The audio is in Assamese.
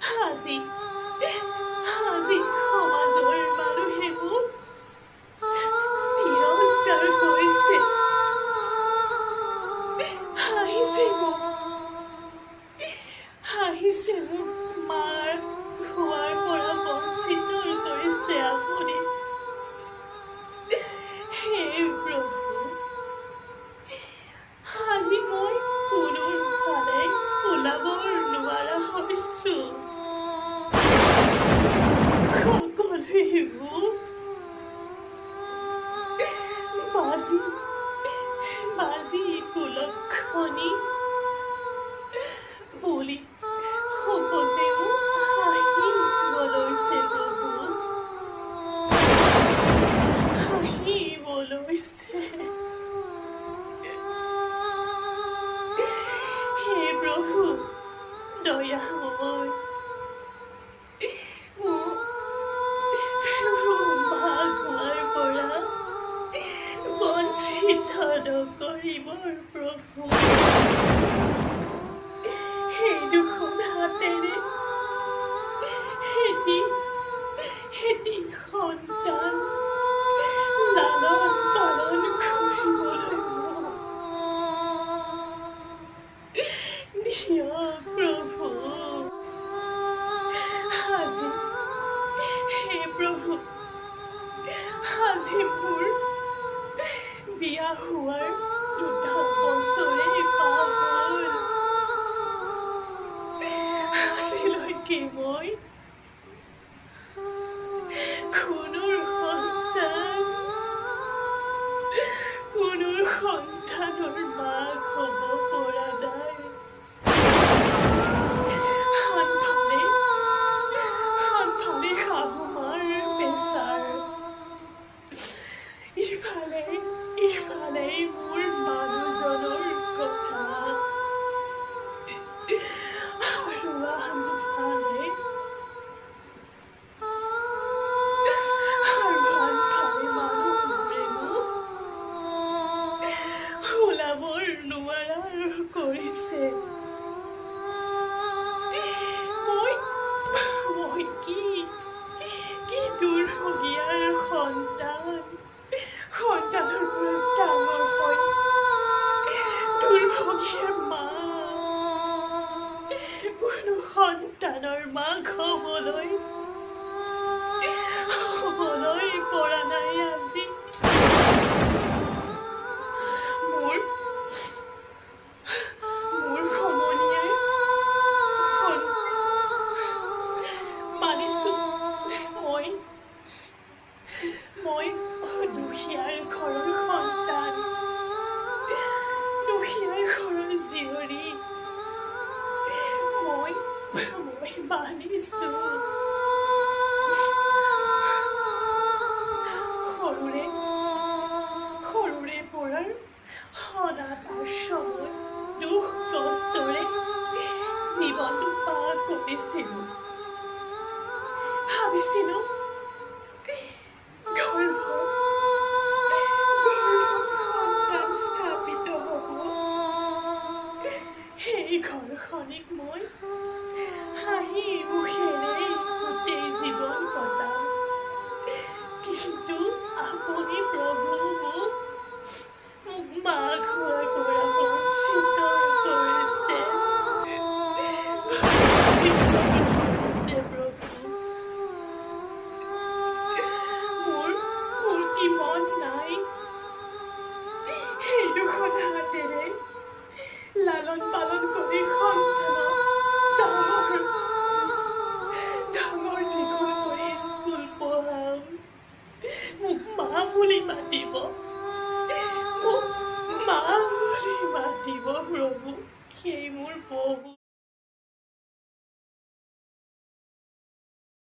আজি আজি সমাজৰ মানুহে মোক তিৰস্কাৰ কৰিছে, হাঁহিছে মোক, হাঁহিছে মোক, মাৰ হোৱাৰ পৰা বঞ্চিত কৰিছে আপুনি। হে প্ৰভু, আজি মই কোনোফালে ওলাব নোৱাৰা হৈছো। সকলোৱে মোক বাজি বাজি কুলক্ষণী বুলি সকলোৱে মোক হাঁহিব লৈছে প্ৰভু, হাঁহিব লৈছে। হে প্ৰভু দয়াময়, মোক মাক হোৱাৰ পৰা বঞ্চিত নকৰিব প্ৰভু। সেই দুখন হাতেৰে এটি এটি সন্তান লালন পালন কৰিবলৈ মোক দিয়ক প্ৰভু। আজি হে প্ৰভু, আজি মোৰ বিয়া হোৱাৰ 2টা বছৰেই পাৰ হ'ল, আজিলৈকে মই কোনো সন্তানৰ মাক হ'ব পৰা নাই। আনফালে আনফালে শাহুমাৰ প্ৰেছাৰ, ইফালে ইফালে মোৰ মানুহজনৰ কথা, আৰু আনফালে আৰু আনফালে মানুহবোৰে মোক ওলাব নোৱাৰা কৰিছে। মই মই কি কি দুৰ্ভগীয়াৰ সন্তানৰ পৰা ডাঙৰ হৈ দুৰ্ভগীয়াৰ মা, কোনো সন্তানৰ মাক হ'বলৈ হ'বলৈ পৰা নাই আজি। মোৰ মোৰ সমনীয়াই মানিছো, মই মই দুখীয়াৰ ঘৰৰ সন্তান, দুখীয়াৰ ঘৰৰ জীয়ৰী, মই মই মানিছো। সৰুৰে সৰুৰে পৰাৰ অনাথ আশ্ৰমত দুখ কষ্টৰে জীৱনটো পাৰ কৰিছিলো। ভাবিছিলো গৰ্ভত গৰ্ভত সন্তান স্থাপিত হ'ব, সেই ঘৰখনিক মই হাঁহি মুখেৰে গোটেই জীৱন কটাম। কিন্তু আপুনি প্ৰভু মোক মোক মাক হোৱাৰ পৰা বঞ্চিত কৰিছে, বঞ্চিত কৰিছে প্ৰভু। মোৰ মোৰ কি মন নাই সেই দুখন হাতেৰে লালন পালন কৰি সন্তানক ডাঙৰ ডাঙৰ দীঘল কৰি স্কুল পঢ়াম, মোক মা বুলি মাতিব, মোক মা বুলি মাতিব প্ৰভু, সেই মোৰ বহুত।